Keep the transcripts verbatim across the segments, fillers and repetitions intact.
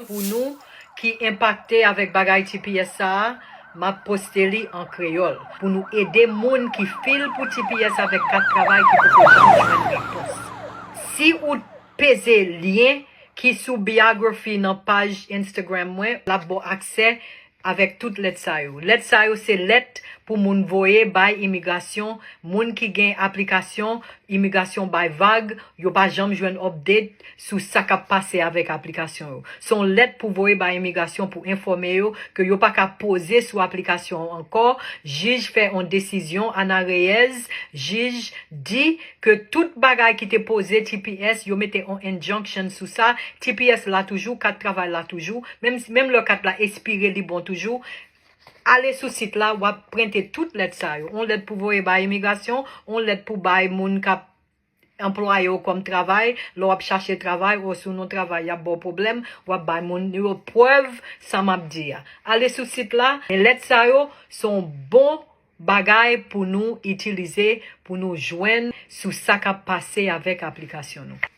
pou nou ki enpakte avèk bagay T P S sa a, m ap poste li an kreyòl pou nou ede moun ki fil pou T P S avèk kat travay ki poko janm jwenn repons. Si ou peze lyen ki sou biography nan paj Instagram mwen, l ap ba w aksè avèk tout lèt sa yo. Lèt sa yo se lèt pou moun voye bay imigrasyon, moun ki gen aplikasyon, imigrasyon bay vag, yo pa janm jwenn update sou sa k ap pase avèk aplikasyon yo. Se yon lèt pou voye bay imigrasyon pou enfòme yo ke yo pa ka poze sou aplikasyon an ankò. Jij fè yon desizyon, Ana Reyes, jij di ke tout bagay ki te poze T P S, yo mete yon injunction sou sa, T P S la toujou, kat travay la toujou, menm, menm lè kat la espire li bon toujou. Ale sou sit la, w ap prente tout lèt sa yo. Yon lèt pou voye bay imigrasyon, yon lèt pou bay moun k ap anplwaye w kòm travay, lè w ap chache travay, ou si w nan travay, y ap ba w pwoblèm, w ap bay moun yo prèv sa m ap di a. Ale sou sit la, men lèt sa yo se yon bon bagay pou nou itilize, pou nou jwenn sou sa k ap pase avèk aplikasyon nou.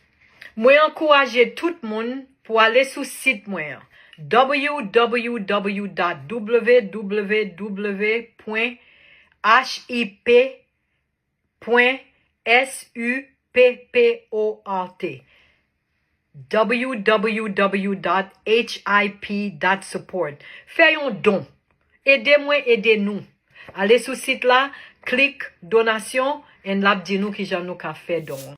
Mwen ankouraje tout moun pou ale sou sit mwen an, w w w dot w w w pwen h i p pwen s u p p o r t, w w w dot h i p dot support. Fè yon don. Ede mwen, ede nou. Ale sou sit la, klik donasyon, and l ap di nou kijan nou ka fè don an.